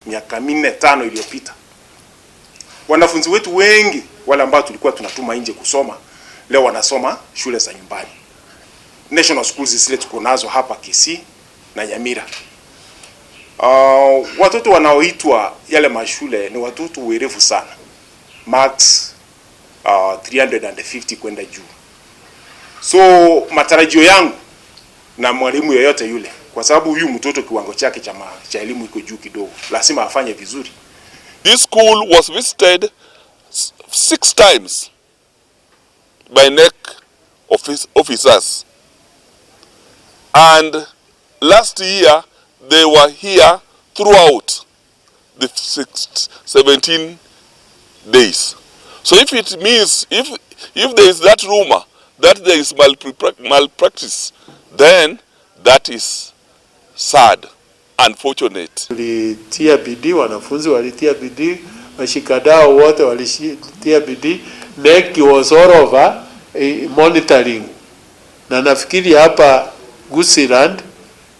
Miaka 4, 5 iliyopita, wanafunzi wetu wengi wale ambao tulikuwa tunatuma nje kusoma, leo wanasoma shule za nyumbani, national schools zile tuko nazo hapa Kisii na Nyamira. Watoto wanaoitwa yale mashule ni watoto werevu sana, max 350 kwenda juu. So matarajio yangu na mwalimu yoyote yule, kwa sababu huyu mtoto kiwango chake cha elimu iko juu kidogo, lazima afanye vizuri. This school was visited six times by KNEC officers. And last year, they were here throughout the 17 days. So if it means, if there is that rumor that there is malpractice, then that is sad, unfortunate. Tulitia bidii, wanafunzi walitia bidii, washikadau wote walitia bidii. KNEC was all over monitoring, na nafikiri hapa Gusiiland,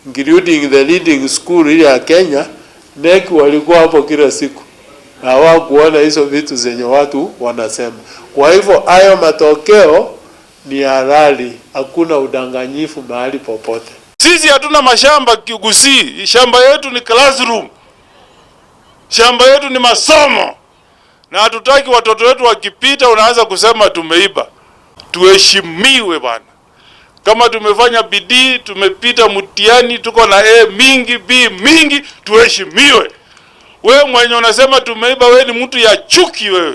including the leading school ile ya Kenya, KNEC walikuwa hapo kila siku na hawakuona hizo vitu zenye watu wanasema. Kwa hivyo hayo matokeo ni halali, hakuna udanganyifu mahali popote. Sisi hatuna mashamba Kisii, shamba yetu ni classroom, shamba yetu ni masomo, na hatutaki watoto wetu wakipita unaanza kusema tumeiba. Tuheshimiwe bwana. Kama tumefanya bidii, tumepita mtihani, tuko na A mingi, B mingi, tuheshimiwe. Wewe mwenye unasema tumeiba, wewe ni mtu ya chuki wewe.